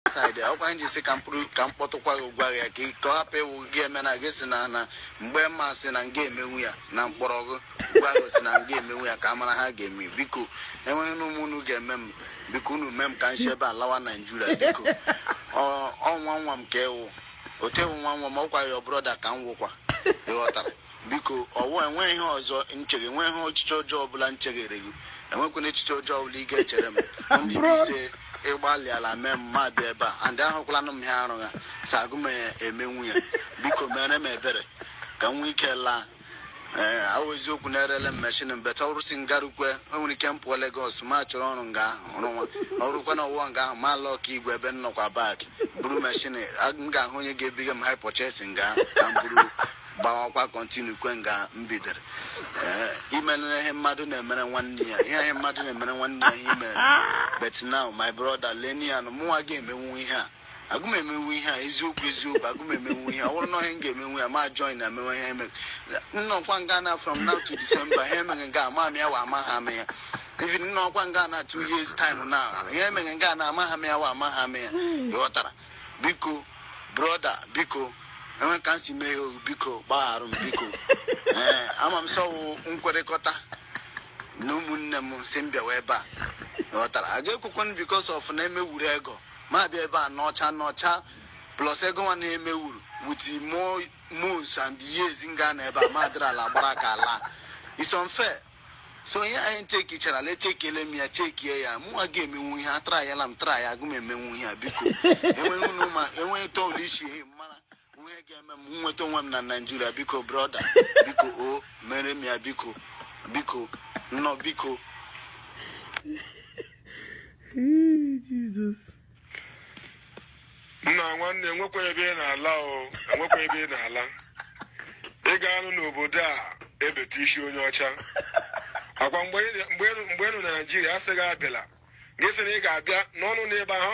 Side ọkwa nji sị ka m kpụrụ ka m kpọtụkwa gị, gwa ya ka ọ hapụ ịwụ gị eme na gị si na mgbe mma sị na nga emenwu ya na mkpọrọgwụ, gwa gị si na nga emenwu ya ka a mara ha ga-eme. Biko, enweghị na ụmụ unu ga-eme m, biko unu mee m ka m si ebe a lawa Naijiria. Biko, ọ nwa nwa m ka ewu otu ewu nwa nwa m, ọkwa ya brother ka m wụkwa, ịghọtara? Biko, ọwụ enweghị ihe ọzọ ncheghe, enweghị ihe ọchịchị ọjọọ ọbụla ncheghere gị, enwekwana echiche ọjọọ ọbụla ị ga-echere m. Ndị ise ịgbalịala mee m ma bịa ebe a and ahụkwala m ihe arụ ya sa agụ m emenwu ya. Biko, mere m ebere ka m nwee ike laa. Ee, awụ eziokwu na-erele m machine but ọrụ si ngarukwe, enwere ike m pụọ Legọs ma chọrọ ọrụ nga ahụ rụnwa ọrụkwa na ọwụwa nga ahụ ma ala ọka igwe ebe m nọkwa back buru machine. M ga-ahụ onye ga-ebiga m hire purchase nga ahụ ka m buru gbawakwa continue kwe nga m bidoro. Ee, imenere ihe mmadụ na-emere nwanne ya, ihe mmadụ na-emere nwanne ya, ihe imere. But now, my brother, leni ya nụ, mụnwa ga-emenwu ihe a, agụ m emenwu ihe a. Eziokwu, eziokwu, agụ m emenwu ihe a. Ọ bụrụ na ihe m ga-emenwu ya, ma join na emenwe ihe eme nnọkwa nga na from now to December, ihe emeghe nga ama m ya wa ama ha m ya. Even nnọkwa nga na 2 years time na ihe emeghe nga na ama ha m ya wa ama ha m ya, ịghọtara? Biko brother, biko, enwe ka m si mee ya ohu, biko gbagharụ m, biko. Ee, ama m sọwụ nkwekọrịta na ụmụnne m si m bịawa ebe a, ghọtara? A ga-ekwekwanụ because of na emewuru ego ma bịa ebe a n'ọcha n'ọcha plus ego nwa na-emewuru with more months and years nga na ebe a ma dịrị ala gbara ka ala. It's unfair. So ihe anyị chekichara ala, echekele m ya, chekie ya, mụnwa ga-emenwu ihe a. Try yala m, try, agụ m emenwu ihe a. Biko, enweghị unu ma enweghị tọọlụ isi mara ihe ga-eme m nweta onwe m na Naijiria. Biko brother, biko, o mere m ya, biko, biko nnọọ, biko. Hey, Jesus. Nna nwanne, enwekwa ebe ị na-ala o, enwekwa ebe ị na-ala. Ị ga-anụ n'obodo a ebete isi onye ọcha akwa mgbe ị nọ na Naijiria, asị gị abịala, gị sị na ị ga-abịa n'ọnụ n'ebe ahụ.